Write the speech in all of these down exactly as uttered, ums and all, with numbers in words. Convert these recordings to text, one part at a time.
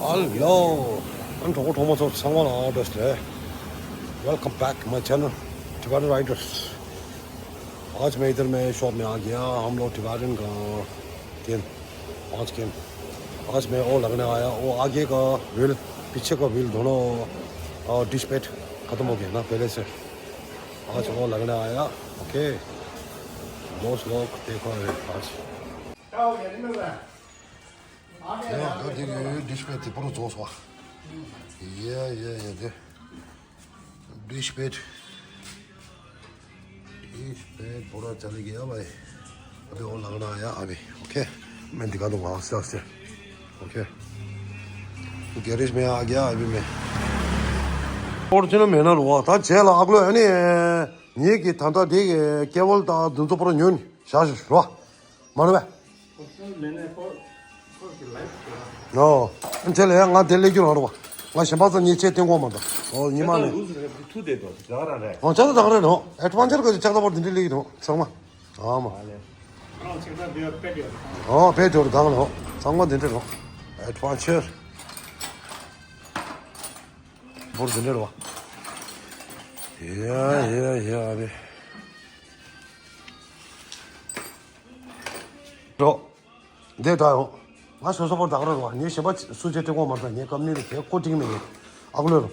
हेलो। अन ठोको ठोमो सब संगवा ला ऑर्डर्स है। Welcome back my channel, Tibetan Riders। आज मैं इधर में शॉप में आ गया। हम लोग टिबेटन का गेम, पाँच गेम। आज मैं वो लगने आया, वो आगे का व्हील, पीछे का व्हील दोनों, और डिश पैड खत्म हो गया ना पहले से। आज वो लगने आया। ओके, दोस्त लोग देखो है आज। ཡང་ད་དེ་གི་ཌིཤ་པེ་དེ་པུ་རུ་རྫོགས་སོང་། ཡ་ཡ་ཡ་དེ། ཌིཤ་པེ། ཌིཤ་པེ་པུ་ར་ཅ་ལི་གི་ཡ་བའི། ཨ་བི་འོ་ལག་ན་ཡ་ཨ་བི། ཨོ་ཁེ། མེན་དི་ག་དུ་ང་སི་ཨོ་ཁེ། གེ་རེཇ་མེ་ཨ་གི་ཨ་བི་མེ། ཨོ་རི་ཇི་ནལ་མེ་ན་རུ་བ་ད་བྱས་ལ་ཨ་གློ་ཨ་ནི། ངེད་ཀྱི་ད་ལྟ་དེ་གི་ཀེ་བལ་དང་དུན་ཚོ་པུ་ར་ཉོན་བཞག་ཞུ་རུ་བ། མ་རུ་བས། ཨོ། ཨ་ཆེ་ལ་ཡ་ང་དེ་ལས་རྒྱུ་རང་རུ་བ། ང་གཞན་པ་ཚོ་ཉེ་ཆེ་སྟེང་གོ་མ་འདུག་ཨོ་ཉི་མ་ནས། ཨོ་ཅག་ཚ་དག་རེད་ནོ། ཨེ་ཌི་ཝན་ཅར་གི་ཅག་ཚ་བར་དེ་འདྲ་ལས་ཀྱི་ནོ་ཚང་མ། ཨ་མ། ཨོ་བེད་འཇོར་དང་ནོ། ཚང་མ་དེ་འདྲ་ནོ། ཨེ་ཌི་ཝན་ཅར། བོར་དེ་འདྲ་རུ་བ། ཡ་ཡ་ཡ་རེད། འགྲོ། འདི་འདྲ་ཡོང་། ང་སོ་སོ་པོ་བདག་རོགས་བ་ངས་གཞན་པ་སུ་བྱེད་སྤྲད་གོ་མ་ཐག་ངས་སྐབས་ནས་ལ་གས་ཀོ་ཏིང་ནས་ཡིན། ཨག་ལོས་རོ།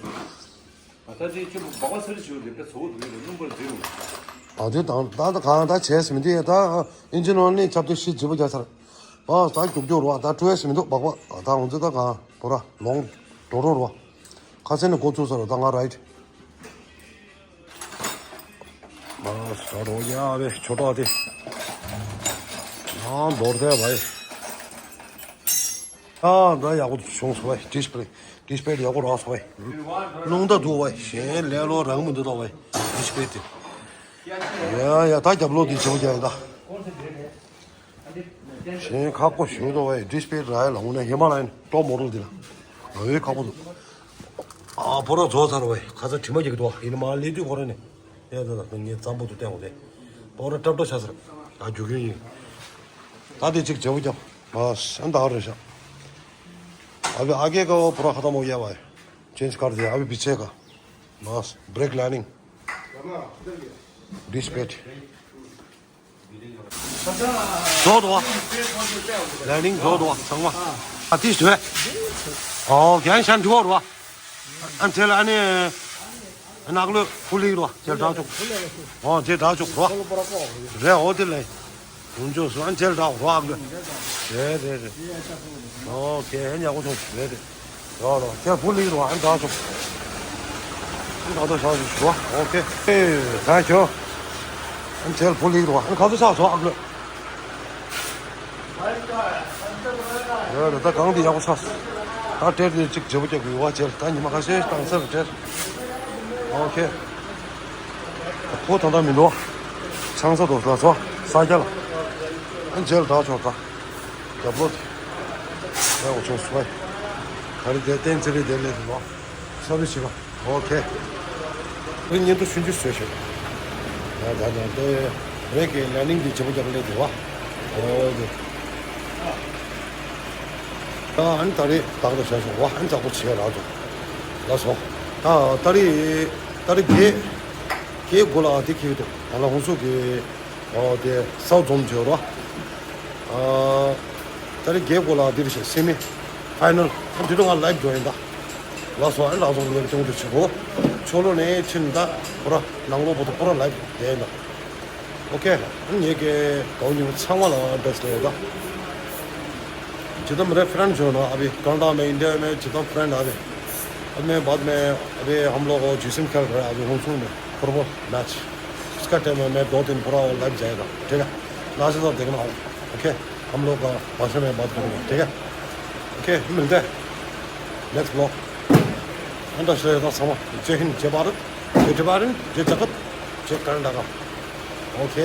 ཨ་ད་ཅིག་ཁྱོད་སྦག་སྦག་སེར་ཞིག་འདི་འདྲ་ཚོ་བོ་འདུག་ལ་སྣུམ་པར་འཛིན་རུང་། ཨ་དེ་དང་ད་ད་གང་ད་བྱས་ཟིན་དེ་ད་ཨིན་ཇི་ནང་ནས་ཁྱབ་དེ་ཤི་བྱིས་པ་རྒྱག་ཚར། ཨ་ད་རྒྱུག་རྒྱུག་རོ། ད་ཀྲུ་ཨེ་ཟིན་འདུག་སྦག་སྦག་ད་འོང་ཚེ་ད་གང་པོ་ར་ལོང་འགྲོ་རོ་རོ། ཁ་སེ་ནས་འགོ་བཙུགས་ས་རོ་ད་ང་རའིད། ཨ་ས་རོ་ཡ་བའི་ཆོ་ཏོ་དེ། ཨ་མདོར་དེ་བའི། ཨ་ད་ཡག་པོ་བྱུང་སོང་བའི་ཏིས་པེ་ཏིས་པེ་ཡག་པོ་རག་སོང་བའི། རླུང་རྟ་འདུག་བའི་གཞན་ལས་ལོ་རང་མི་འདུག་ད་བའི་ཏིས་པེ་དེ། ཡ་ཡ་ད་རྒྱབ་ལོག་དེ་བྱེད་པོ་རྒྱག་ཡིན་ད། གཞན་ཁག་པོ་ཞུ་དོ་བའི་ཌིས་པེ་ར་ཡ་ལ་འོང་ན་ཧི་མ་ལ་ཡན་ཏོ་མོ་རུལ་འདི་ལ་འོའི་ཁག་པོ་འདུག་ཨ་པོ་ར་རྫོགས་ཚར་བའི་ཁ་ཚ་དྲི་མ་རྒྱག་གི་འདུག་ཡིན་མ་ལས་དུས་ཁོ་ར་ནས་ཡ་ད་ད་ངས་ཙམ་པོ་དུ་བསྟན་འོ་དེ་པོ་ར་ཀྲབ་ཀྲོ་ཤ་ཟེར་ཨ་རྒྱུག་གི་ཡིན། ད་དེ་གཅིག་བྱེད་པོ་རྒྱབ་ཨ་སན་ད་རེ་ཤ་ཨ་བི་ཨ་གེ་ག་བ་པོ་ར་ཁ་ཐ་མོ་ཡ་བའི་ཅེན་ཇི་ཀར་དེ་ཨ་བི་བི་ཆེ་ག་མ་སི་བྷི་རེག་ལེན་ནིང་ཌིས་པེ་ཊི། རྫོགས་འདུག་བ། ལེན་ནིང་རྫོགས་འདུག་བ་ཚང་མ། ཨ་ཏིས་དུས། ཨོ་རྒན་ཤན་འགྲོ་རུ་བ། ཨ་ཐེ་ལ་ཨ་ནི། ནག་ལོས་ཕུ་ལིག་རུ་བ་ཁྱེད་དྲག་ཆོག་ཨོ་ཁྱེད་དྲག་ཆོག་རུ་བ། རེད་ཨོ་དེ་ལས། ཡུམ་ཆོས་སུ་ཨ་མཇལ་དྲག་རོགས་ཨག་ལོས། རེད་རེད་རེད། ཨོ་ཁེ་ཧན་ཡག་པོ་བྱུང་རེད་རེད། རོགས་རོགས་ཁྱེད་བུ་ལིག་རོགས་ཨ་འདྲ་བྱུང་། ཨ་ད་ཤག་ཞུ་ཨོ་ཁེ། ཨེ་ད་ཁྱོད། ཨ་མཇལ་བུ་ལིག་རོགས་ཨ་ག་ཚོད་ཆགས་སོང་ཨག་ལོས། རེད་རེད་ད་གང་དེ་ཡག་པོ་ཆགས་སོང་། ད་སྤྲེལ་དེ་གཅིག་བརྗེ་པོ་རྒྱག་དགོས་བ་བྱས་ད་ཉི་མ་ཁ་ཤས་བཏང་ཚར་སྤྲེལ། ཨོ་ཁེ། ཁོ་ད་ལྟ་མི་འདུག་ཆང་ས་དོ་ལ་སོ་ས་རྒྱ་ལ། ཨ་མཇལ་དྲག་ཆོག་ད། རྒྱབ་ལོ་དེ། ཨ་འོ་ཆུང་སུ་བས། ག་རེ་དེ་བསྟན་ཚེ་རེ་དེ་ལས་དེ་ལོ། ས་བི་བྱེད་པ། ཨོ་ཁེ། རི་ཉིན་དུ་ཆུང་ཆུང་བཟོས་ཤིག་ད་ད་ད་དེ། རེད་ཀྱི་ལ་ནིང་དེ་བྱེད་པོ་རྒྱབ་ལས་དེ་བ། ཨོ་དེ། ད་ཨ་ནི་ད་རེས་ཏག་ཏག་བྱས་སོང་བ་ཨ་ནི་ཙག་པོ་བྱས་རག་འདུག་ལ་སོ། ད་ད་རེས་ད་རེས་བརྒྱད། བརྒྱད་དགུ་ལ་དེ་ཁེལ་འདུག་ད་ལ་ཧུན་སུར་གི་ཨོ་དེ་སའུ་འཛོམས་བྱོས་རོ། ཨ་ད་རེས་བརྒྱད་དགུ་ལ་དེ་རེད་ཤག་སེ་མི་ཕའི་ནལ་ཨ་འདི་དུ་ང་ལའིབ་འགྲོ་ཡིན་ད། ལ་སོ་ཨ་ནི་ལག་ཚོང་ལ་སྐྱོང་དུ་ཆུ་གོ་ཕྱོགས་ལོ་ནས་ཕྱིན་ད་པུ་ར་ནང་ལོགས་པོ་ཏོ་པུ་ར་ལའིབ་བསྡད་ཡིན་ད། ཨོ་ཁེ། ངེད་ཀྱི་གའུ་ཉིན་ཚང་མ་ལ་བེ་སི་ལེ་ཡོད་ད། ཇི་ཏམ་རེ་ཕི་རན་ཇོ་ན་ཨ་བི་ཀར་ནཱ་ཊ་ཀ་མེ་ཨིན་ཌི་ཡ་མེ་ཇི་ཏམ་ཕི་རན་ཨ་བི། ཨ་མེ་བཱད་མེ་ཨ་བི་ཧམ་ལོ་གོ་ཇི་སིམ་ཁལ་རེ་ཨ་བི་ཧུང་སུང་མེ་ཕུར་བོལ་མེ་ཆི། སྐ་ཊེ་མེ་མེ་དོ་ཏིན་པུ་ར་ཨོ་ལའིབ་ཛའི་ར་ཏེ་ག་ལ་ཤི་ས་ཏེ་ག་ན་ཨོ་ཁེ། ཧམ་ལོ་ག་བ་ཤ་མེ་བཱད་ཀར་ཏེ་ག་ཨོ་ཁེ་མིལ་ཏེ། Next vlog. ཨན་ད་ཤེས་ཡོད་ད་ཚང་མ་ཇེ་ཧིན་ཇེ་བྷ་རད་ཇེ་ཊི་བྷ་རན་ཇེ་ཇ་ཀབ་ཇེ་ཀར་ནཱ་ཊ་ཀ། ཨོ་ཁེ།